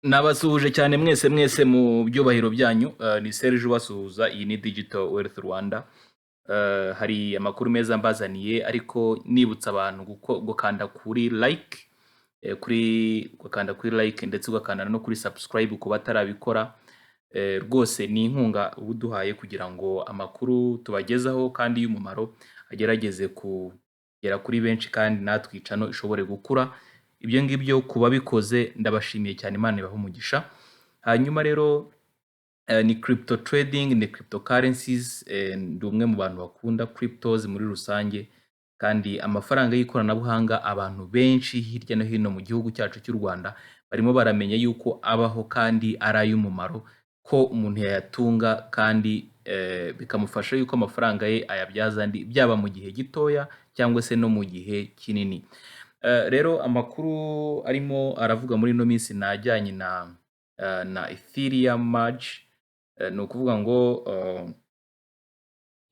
Nabasuhuje cyane mwese mwese mu byubahiro byanyu, ni Serge ubasuhuza, iyi ni Digital Wealth Rwanda. Hari amakuru meza mbazaniye, ariko nibutsa abantu gukanda kuri like, kuri ugakanda kuri like ndetse ugakanda no kuri subscribe ku batarabikora. Rwose ni inkunga uba uduhaye kugira ngo amakuru tubagezaho kandi y'umumaro agerageze kugera kuri benshi kandi natwe iyi channel ishobore gukura. Ibyo ngibyo ku babikoze ndabashimiye cyane, Imana ibahe umugisha. Hanyuma rero ni crypto trading, ni cryptocurrencies, ndi umwe mu bantu bakunda cryptos muri rusange, kandi amafaranga y'ikoranabuhanga abantu benshi hirya no hino mu gihugu cyacu cy'u Rwanda barimo baramenya yuko abaho kandi ari ay'umumaro, ko umuntu yayatunga kandi bikamufasha yuko amafaranga ye ayabyaza andi, byaba mu gihe gitoya cyangwa se no mu gihe kinini. Rero amakuru arimo aravuga muri ino minsi ni ajyanye na Ethereum Merge, ni ukuvuga ngo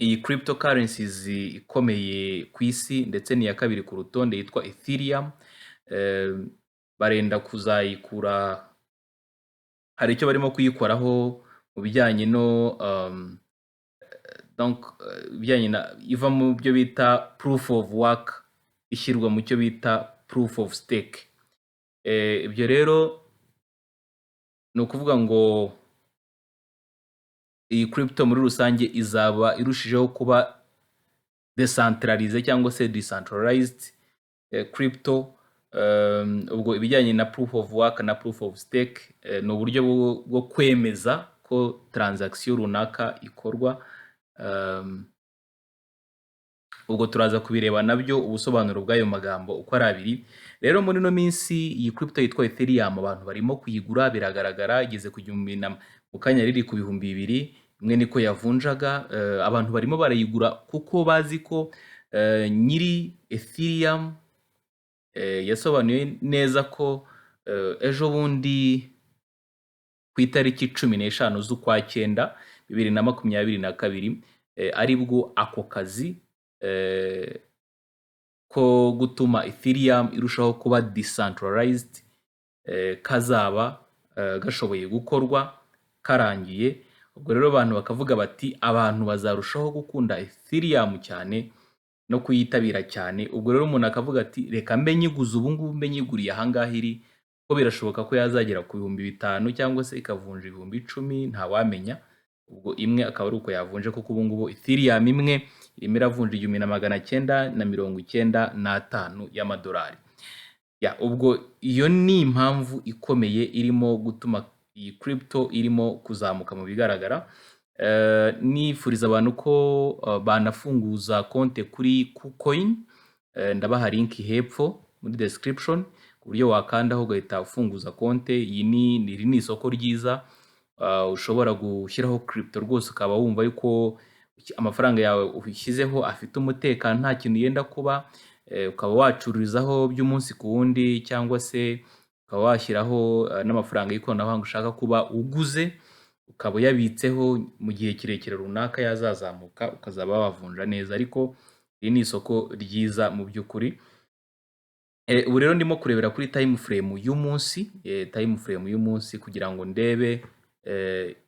iyi cryptocurrencies ikomeye ku isi ndetse ni iya kabiri ku rutonde yitwa Ethereum, barenda kuzayikura, hari icyo barimo kuyikoraho mu bijyanye no donc ibijyanye na iva mu byo bita proof of work ishyirwa mu cyo bita proof of stake. Ibyo rero ni ukuvuga ngo iyi crypto muri rusange izaba irushijeho kuba decentralized cyangwa se decentralized crypto. Ubwo ibijyanye na proof of work na proof of stake ni uburyo bwo kwemeza ko transaction runaka ikorwa. Ubwo turaza kubireba nabyo ubusobanuro bw'ayo magambo uko ari abiri. Rero muri ino minsi iyi crypto yitwa Ethereum abantu barimo kuyigura, biragaragara igeze ku gihumbi na mu kanya riri ku 2000 imwe niko yavunjaga. Abantu barimo barayigura kuko bazi ko nyiri Ethereum yasobanuye neza ko ejo bundi ku itariki 15 z'ukwa cyenda 2022 aribwo ako kazi ko gutuma Ethereum irushaho kuba decentralized kazaba gashoboye gukorwa karangiye. Ubwo rero abantu bakavuga bati abantu bazarushaho gukunda Ethereum cyane no kuyitabira cyane. Ubwo rero umuntu akavuga ati reka mbe nyiguze ubu ngubu, mbe nyiguriye aha ngaha iri, kuko birashoboka ko yazagera ku 5000 cyangwa se ikavunja 10,000, ntawamenya. Ubwo imwe akaba ari uko yavunje, kuko ubu ngubu Ethereum imwe irimo iravunja 1995 y'amadolari. Ya, ubwo iyo ni impamvu ikomeye irimo gutuma iyi crypto irimo kuzamuka mu bigaragara. Nifuriza abantu ko banafunguza konte kuri KuCoin. Ndabaha link hepfo muri description ku buryo wakandaho ugahita ufunguza konte. Iyi ni iri ni isoko ryiza ushobora gushyiraho crypto rwose ukaba wumva yuko amafaranga yawe ushyizeho afite umutekano, nta kintu yenda kuba, ukaba wacururizaho by'umunsi ku wundi cyangwa se ukaba washyiraho n'amafaranga y'ikoranabuhanga ushaka kuba uguze, ukaba uyabitseho mu gihe kirekire runaka yazazamuka ukazaba wavunja neza. Ariko iri ni isoko ryiza mu by'ukuri. Ubu rero ndimo kurebera kuri time frame y'umunsi, time frame y'umunsi kugira ngo ndebe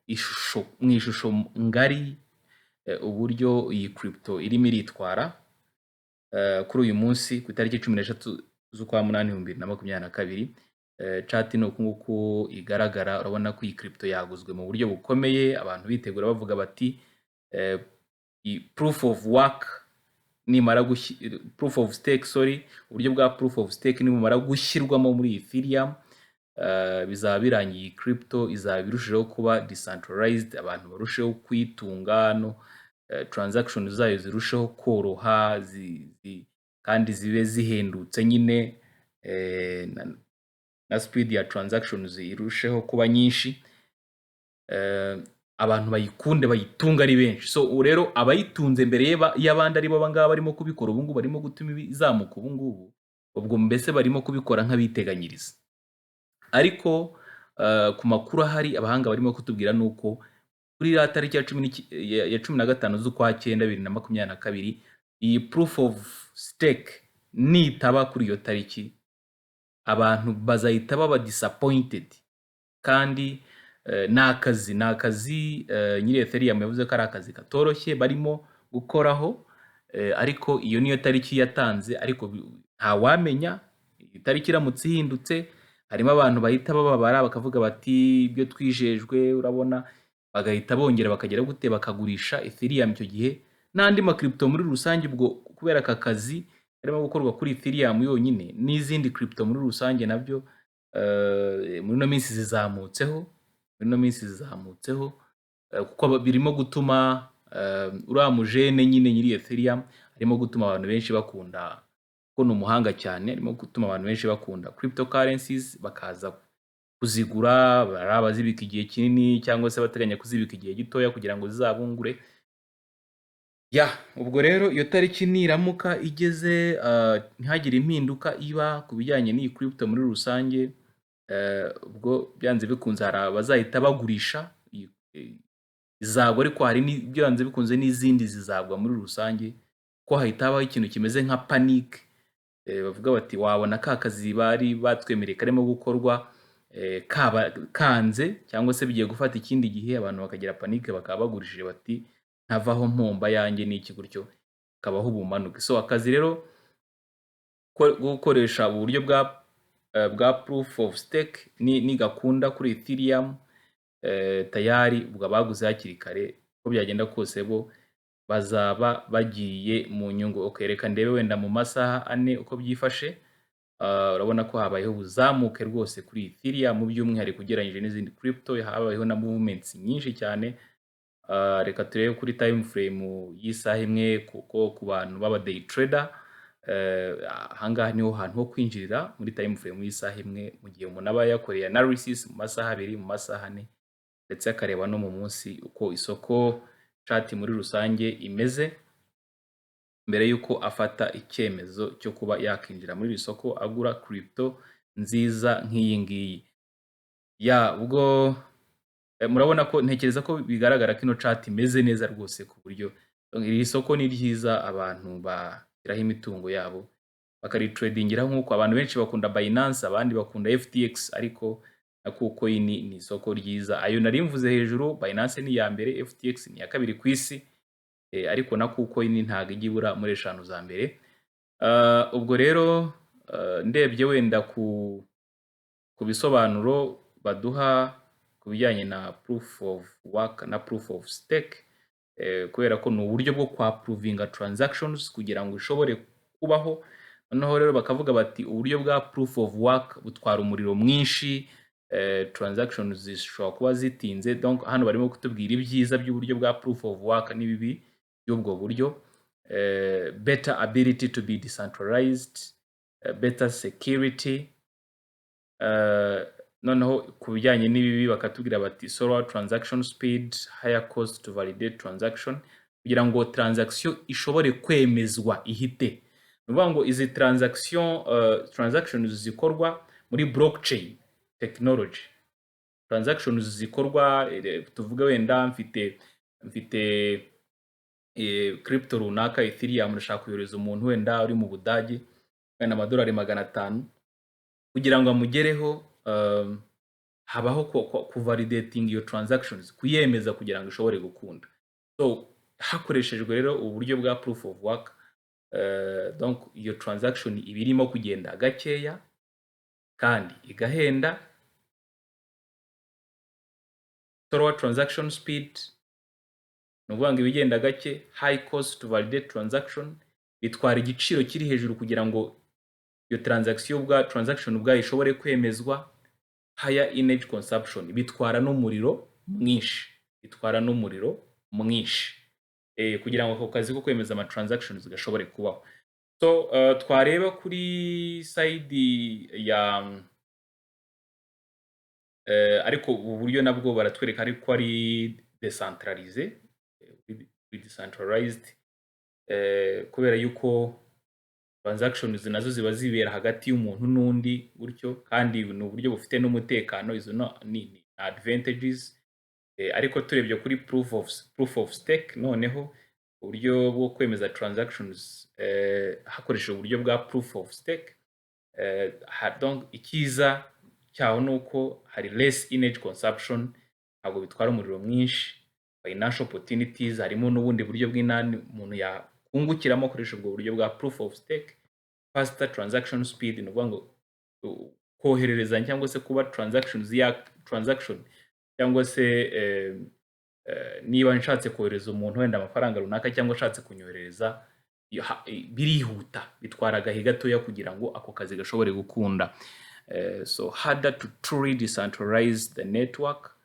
ishusho mu ishusho ngari uburyo iyi crypto irimo iritwara kuri uyu munsi ku itariki 13 z'ukwa munani 2022. Chart ni uku nguku igaragara. Urabona ko iyi crypto yaguzwe mu buryo bukomeye, abantu bitegura bavuga bati proof of work nimara, proof of stake, sorry, uburyo bwa proof of stake nibumara gushyirwamo muri Ethereum, bizaba birangiye, iyi crypto izaba irushijeho kuba decentralized, abantu barusheho kuyitunga no transaction zayo zirusheho koroha kandi zibe zihendutse nyine, na speed ya transactions irusheho kuba nyinshi, abantu bayikunde bayitunge ari benshi. So ubu rero abayitunze mbere y'abandi aribo bangaba barimo kubikora ubu ngubu, barimo gutuma izamuka ubu ngubu, ubwo mbese barimo kubikora nk'abiteganyiriza. Ariko ku makuru ahari abahanga barimo kutubwira ni uko kuri ya tariki ya 15 z'ukwa cyenda 2022, iyi proof of stake nitaba kuri iyo tariki, abantu bazahita baba disappointed. Kandi ni akazi, nyiri Ethereum yavuze ko ari akazi katoroshye barimo gukoraho, ariko iyo niyo tariki yatanze. Ariko ntawamenya, itariki iramutse ihindutse harimo abantu bahita bababara, bakavuga bati: "Ibyo twijejwe urabona", bagahita bongera bakagera gute, bakagurisha Ethereum icyo gihe n'andi ma crypto muri rusange. Ubwo kubera aka kazi karimo gukorwa kuri Ethereum yonyine, n'izindi crypto muri rusange nabyo muri ino minsi zizamutseho, kuko birimo gutuma uriya mujene nyine nyiri Ethereum arimo gutuma abantu benshi bakunda, kuko ni umuhanga cyane, arimo gutuma abantu benshi bakunda cryptocurrencies, bakaza kuzigura, ari abazibika igihe kinini cyangwa se bateganya kuzibika igihe gitoya kugira ngo zizabungure. Ya, ubwo rero iyo tariki niramuka igeze, ntihagire impinduka iba ku bijyanye n'iyi crypto muri rusange, ubwo byanze bikunze hari abazahita bagurisha, izagwa, ariko hari byanze bikunze n'izindi zizagwa muri rusange, ko hahita habaho ikintu kimeze nka panic, bavuga bati: "Wabona ka kazi bari batwemereye karimo gukorwa kaba kanze cyangwa se bigiye gufata ikindi gihe", abantu bakagira panic, bakaba bagurishije, bati: "Ntavaho mpomba yanjye n'iki", gutyo kabaho ubumanuke. So akazi rero ko gukoresha uburyo bwa proof of stake ni nigakunda kuri Ethereum, tayari ubwo abaguze hakiri kare, uko byagenda kose bo bazaba bagiye mu nyungu. Okay, reka ndebe wenda mu masaha 4 uko byifashe. Urabona ko habayeho ubuzamuke rwose kuri Ethereum, by'umwihariko ugereranyije n'izindi crypto, habayeho na movements nyinshi cyane. Reka turebe kuri time frame y'isaha imwe, kuko ku bantu b'aba day trader, ahangaha niho hantu ho kwinjirira muri time frame y'isaha imwe, mu gihe umuntu aba yakoreye analysis mu masaha 2, mu masaha 4, ndetse akareba no mu munsi uko isoko chart muri rusange imeze, mbere y'uko afata icyemezo cyo kuba yakinjira muri iri soko agura crypto nziza nk'iyi ngiyi. Ya, ubwo murabona ko ntekereza ko bigaragara ko ino chart imeze neza rwose, ku buryo iri soko ni ryiza, abantu bashyiraho imitungo yabo bakaritradingiraho, nk'uko abantu benshi bakunda Binance, abandi bakunda FTX, ariko na KuCoin ni isoko ryiza. Ayo nari mvuze hejuru, Binance ni iya mbere, FTX ni iya kabiri ku isi, ariko na KuCoin ntabwo ijya ibura muri eshanu za mbere. Ubwo rero ndebye wenda ku bisobanuro baduha ku bijyanye na proof of work na proof of stake, kubera ko ni uburyo bwo kwaprovinga transactions kugira ngo ishobore kubaho. Noneho rero bakavuga bati uburyo bwa proof of work butwara umuriro mwinshi, transactions zishobora kuba zitinze. Donc hano barimo kutubwira ibyiza by'uburyo bwa proof of work n'ibibi by'ubwo buryo: better ability to be decentralized, better security. Noneho ku bijyanye n'ibibi bakatubwira bati slower transaction speed, higher cost to validate transaction. Kugira ngo transaction ishobore kwemezwa ihite, ni ukuvuga ngo izi transactions zikorwa muri blockchain technology, transactions zikorwa, tuvuge wenda mfite crypto runaka, Ethereum, ndashaka kohereza umuntu wenda uri mu Budage wenda amadolari 500, kugira ngo amugereho, habaho kuvalidating iyo transactions, kuyemeza kugira ngo ishobore gukunda. So hakoreshejwe rero uburyo bwa proof of work, donc iyo transaction iba irimo kugenda gakeya kandi igahenda, slower transaction speed, ni ukuvuga ngo ibigenda gake, high cost to validate transaction, bitwara igiciro kiri hejuru kugira ngo iyo transaction ubwayo ishobore kwemezwa, higher energy consumption, bitwara n'umuriro mwinshi, kugira ngo ako kazi ko kwemeza ama transactions gashobore kubaho. So twareba kuri side ya ariko ubu buryo nabwo baratwereka ariko ari decentralize, decentralized, kubera yuko transactions nazo ziba zibera hagati y'umuntu n'undi gutyo, kandi ni uburyo bufite n'umutekano. Izo no, ni advantages. Ariko turebye kuri proof of stake, noneho uburyo bwo kwemeza transactions hakoreshejwe uburyo bwa proof of stake, donc icyiza cyaho ni uko hari less energy consumption, ntabwo bitwara umuriro mwinshi. Financial opportunities, harimo n'ubundi buryo bw'inani umuntu yakungukiramo akoresha ubwo buryo bwa proof of stake. Faster transaction speed, ni ukuvuga ngo kohererezanya cyangwa se kuba transactions ya transaction cyangwa se niba nshatse kohereza umuntu wenda amafaranga runaka cyangwa ashatse kunyoherereza, birihuta, bitwara agahe gatoya kugira ngo ako kazi gashobore gukunda. So harder to truly decentralize the network,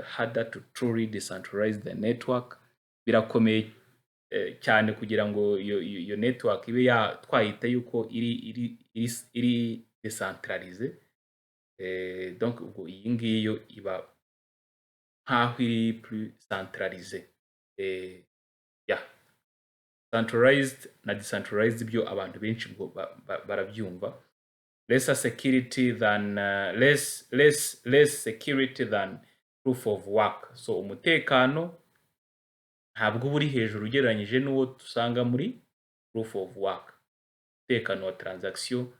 harder to truly decentralize the network, birakomeye cyane kugira ngo iyo network ibe ya twahita yuko iri decentralize. Donc ubwo iyi ngiyi yo iba nkaho iri plus centralisé. Yeah, centralized na decentralized byo abantu benshi ubwo barabyumva. Lesser security than less security than proof of work. So umutekano ntabwo uba uri hejuru ugereranyije n'uwo dusanga muri proof of work, umutekano wa transaction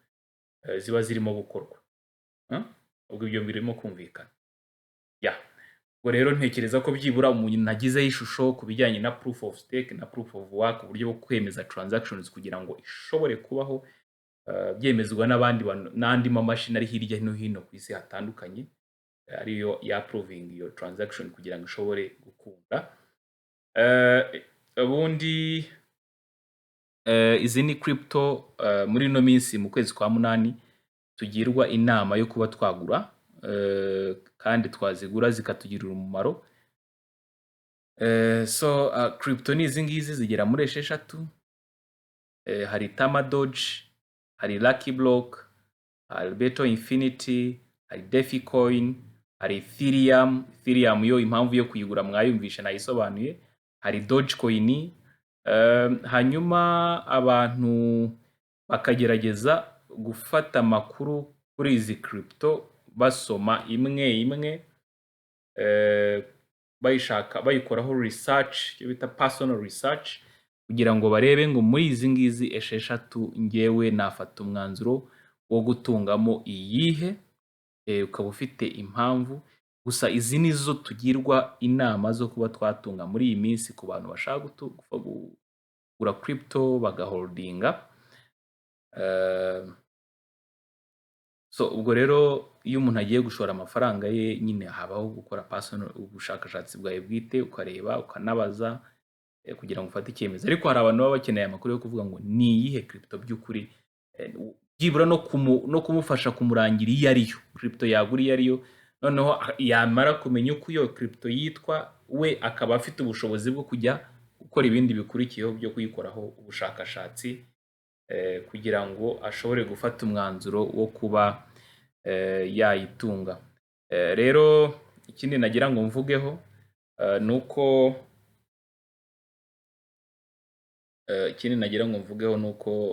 ziba zirimo gukorwa. Huh? Ubwo ibyo birimo kumvikana. Yeah, ubwo rero ntekereza ko byibura umuntu agizeho ishusho ku bijyanye na proof of stake na proof of work, uburyo bwo kwemeza transactions kugira ngo ishobore kubaho, byemezwa n'abandi bantu n'andi mamashini ari hirya no hino ku isi hatandukanye, ariyo ya approving iyo transaction kugira ngo ishobore gukunda. Ubundi izi ni crypto muri ino minsi mu kwezi kwa munani tugirwa inama yo kuba twagura, kandi twazigura zikatugirira umumaro. So crypto ni izi ngizi zigera muri 6. Hari Tamadoge, hari Lucky Block, hari Alberto Infinity, hari DeFi Coin, hari Ethereum. Ethereum yo impamvu yo kuyigura mwayumvishe, nayisobanuye. Hari Dogecoin. Hanyuma abantu bakagerageza gufata amakuru kuri izi crypto, basoma imwe imwe, bayishaka, bayikoraho research, icyo bita personal research, kugira ngo barebe ngo muri izi ngizi 6 ngewe nafata umwanzuro wo gutungamo iyihe? Ukaba ufite impamvu. Gusa izi nizo tugirwa inama zo kuba twatunga muri iyi minsi ku bantu bashaka kugura crypto bagaholdinga. So ubwo rero iyo umuntu agiye gushora amafaranga ye nyine habaho gukora personal ubushakashatsi bwawe bwite, ukareba, ukanabaza, kugira ngo ufate icyemezo. Ariko hari abantu baba bakeneye amakuru yo kuvuga ngo ni iyihe crypto by'ukuri, byibura no kumufasha kumurangira iyo ariyo crypto yagura iyo ariyo. Noneho yamara kumenya uko iyo crypto yitwa, we akaba afite ubushobozi bwo kujya gukora ibindi bikurikiyeho byo kuyikoraho ubushakashatsi, kugira ngo ashobore gufata umwanzuro wo kuba yayitunga. Rero ikindi nagira ngo mvugeho ni uko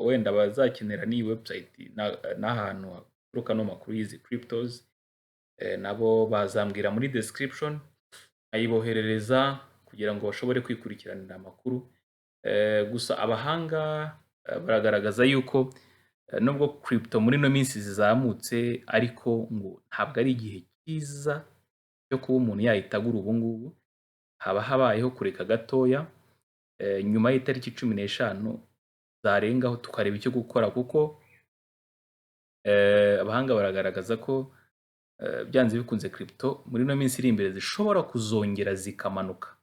wenda abazakenera n'iyi website n'ahantu haturuka ano makuru y'izi cryptos, nabo bazambwira muri description nkayiboherereza kugira ngo bashobore kwikurikiranira amakuru. Gusa abahanga baragaragaza yuko nubwo crypto muri ino minsi zizamutse, ariko ngo ntabwo ari igihe cyiza cyo kuba umuntu yahita agura ubu ngubu. Haba habayeho kureka gatoya, nyuma y'itariki 15 zarengaho tukareba icyo gukora, kuko abahanga baragaragaza ko byanze bikunze crypto muri ino minsi iri imbere zishobora kuzongera zikamanuka.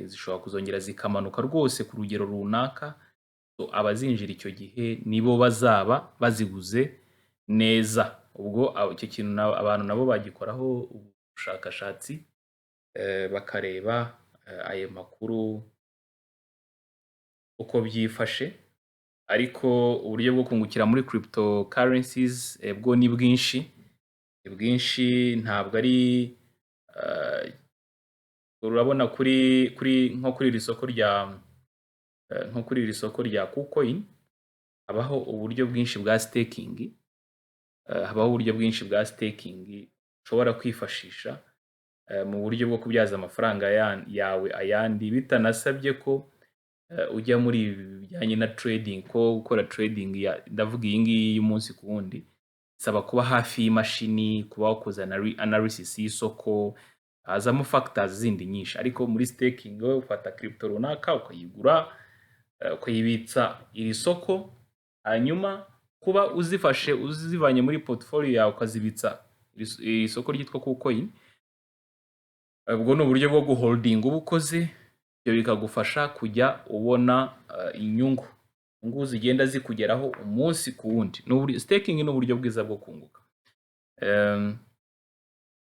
Zishobora kuzongera zikamanuka rwose ku rugero runaka. So abazinjira icyo gihe nibo bazaba baziguze neza. Ubwo icyo kintu abantu nabo bagikoraho ubushakashatsi, bakareba ayo makuru uko byifashe. Ariko uburyo bwo kungukira muri crypto currencies bwo ni bwinshi, ni bwinshi, ntabwo ari urabona kuri nko kuri iri soko rya KuCoin habaho uburyo bwinshi bwa staking, habaho uburyo bwinshi bwa staking ushobora kwifashisha mu buryo bwo kubyaza amafaranga yawe ayandi, bitanasabye ko ujya muri ibi bijyanye na trading, ko gukora trading ya, ndavuga iyi ngiyi y'umunsi ku wundi. Bisaba kuba hafi y'imashini, kuba wakoze analysis y'isoko, hazamo factors zindi nyinshi. Ariko muri staking wowe ufata crypto runaka ukayigura, ukayibitsa iri soko, hanyuma kuba uzifashe uzivanye muri portfolio yawe ukazibitsa iri soko ryitwa KuCoin, ubwo ni uburyo bwo guholdinga uba ukoze. Ibyo bikagufasha kujya ubona inyungu zigenda zikugeraho umunsi ku wundi. Staking ni uburyo bwiza bwo kunguka.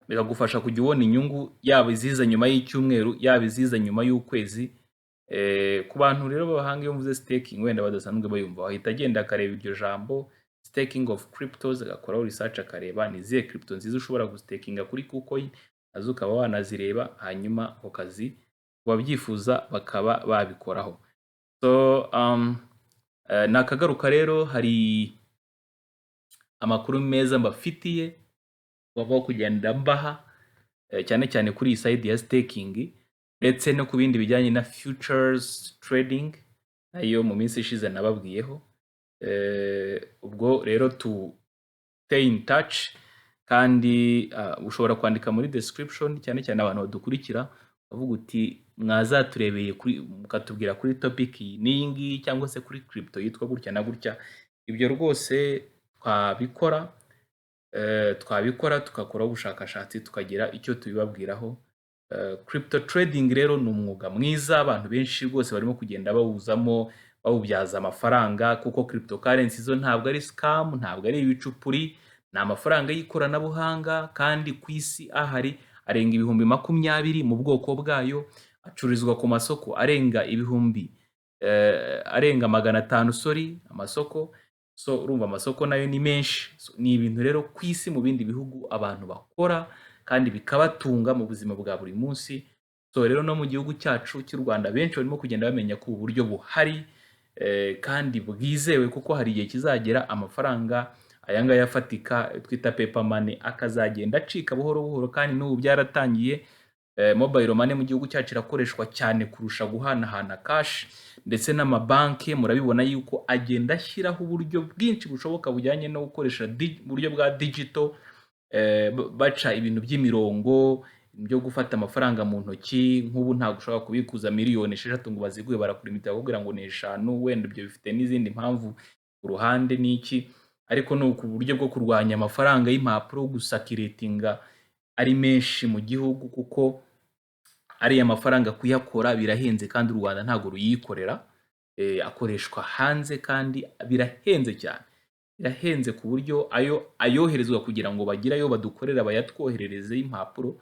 Bikagufasha kujya ubona inyungu, yaba iziza nyuma y'icyumweru, yaba iziza nyuma y'ukwezi. Ku bantu rero b'abahanga, iyo mvuze staking wenda badasanzwe bayumva, ahita agenda akareba iryo jambo "staking of cryptos", agakoraho research, akareba ni izihe crypto nziza ushobora gustakinga kuri KuCoin, nazo ukaba wanazireba, hanyuma ako kazi babyifuza bakaba babikoraho. So nakagaruka rero, hari amakuru meza mbafitiye bagomba kugenda mbaha, cyane cyane kuri iyi side ya staking, ndetse no ku bindi bijyanye na futures trading nayo mu minsi ishize nababwiyeho. Ubwo rero tu stay in touch, kandi ushobora kwandika muri description, cyane cyane abantu badukurikira, uvuga uti mwazaturebeye kuri, mukatubwira kuri topic iyi n'iyi ngiyi, cyangwa se kuri crypto yitwa gutya na gutya. Ibyo rwose twabikora, twabikora tugakoraho ubushakashatsi, tukagira icyo tubibabwiraho. Crypto trading rero ni umwuga mwiza, abantu benshi rwose barimo kugenda bawuzamo, bawubyaza amafaranga, kuko cryptocurrency zo ntabwo ari scam, ntabwo ari ibicupuri, ni amafaranga y'ikoranabuhanga, kandi ku isi ahari arenga 20,000 mu bwoko bwayo, acururizwa ku masoko arenga ibihumbi arenga 500, sorry, amasoko. So urumva amasoko nayo ni menshi. So, ni ibintu rero ku isi mu bindi bihugu abantu bakora kandi bikabatunga mu buzima bwa buri munsi. So rero no mu gihugu cyacu cy'u Rwanda benshi barimo kugenda bamenya ko ubu buryo buhari, kandi bwizewe, kuko hari igihe kizagera amafaranga aya ngaya afatika twita paper money akazagenda acika buhoro buhoro, kandi n'ubu byaratangiye. Mobile money mu gihugu cyacu irakoreshwa cyane kurusha guhanahana cash, ndetse n'amabanki murabibona yuko agenda ashyiraho uburyo bwinshi bushoboka bujyanye no gukoresha uburyo bwa digital, baca ibintu by'imirongo byo gufata amafaranga mu ntoki. Nk'ubu ntabwo ushobora kubikuza miliyoni 6 ngo baziguhe, barakurimita bakakubwira ngo ni 5. Wenda ibyo bifite n'izindi mpamvu ku ruhande n'iki, ariko ni uku buryo bwo kurwanya amafaranga y'impapuro gucirculatinga ari menshi mu gihugu, kuko ariya mafaranga kuyakora birahenze kandi u Rwanda ntabwo ruyikorera, akoreshwa hanze kandi birahenze cyane. Birahenze ku buryo ayo ayoherezwa kugira ngo bagire ayo badukorera bayatwoherereze y'impapuro,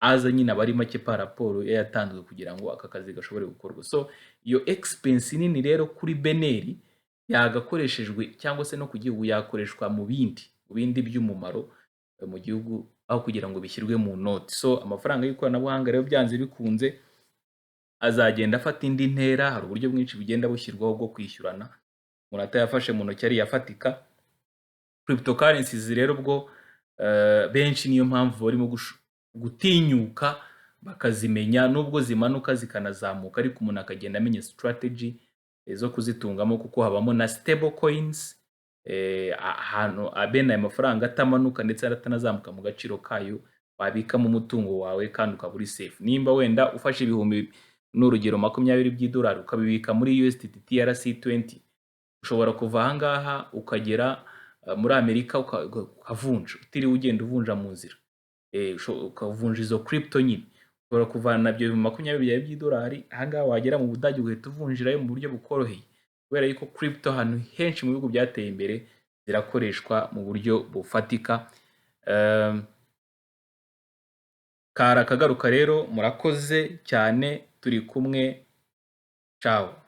aza nyine aba ari make par rapport y'ayatanzwe kugira ngo aka kazi gashobore gukorwa. So iyo expense nini rero kuri BNR yagakoreshejwe, cyangwa se no ku gihugu, yakoreshwa mu bindi by'umumaro mu gihugu, aho kugira ngo bishyirwe mu noti. So amafaranga y'ikoranabuhanga rero byanze bikunze azagenda afata indi ntera. Hari uburyo bwinshi bugenda bushyirwaho bwo kwishyurana umuntu atayafashe mu ntoki ariyo afatika. Cryptocurrencies rero ubwo benshi niyo mpamvu barimo gutinyuka bakazimenya, nubwo zimanuka zikanazamuka, ariko umuntu akagenda amenya strategy zo kuzitungamo, kuko habamo na stable coins, ahantu bene aya mafaranga atamanuka ndetse atanazamuka mu gaciro kayo, wabikamo umutungo wawe kandi ukaba uri safe. Nimba wenda ufashe ibihumbi, n'urugero, 20 by'idolari ukabibika muri USDT TRC20, ushobora kuva aha ngaha ukagera muri Amerika ukavunja utiriwe ugenda uvunja mu nzira. Ukavunja izo crypto nyine, ushobora kuvana ibyo 20,000 byawe by'idolari aha ngaha, wagera mu Budage ugahita uvunjirayo mu buryo bukoroheye, kubera yuko crypto ahantu henshi mu bihugu byateye imbere zirakoreshwa mu buryo bufatika. Kari akagaruka rero, murakoze cyane, turi kumwe, ciao.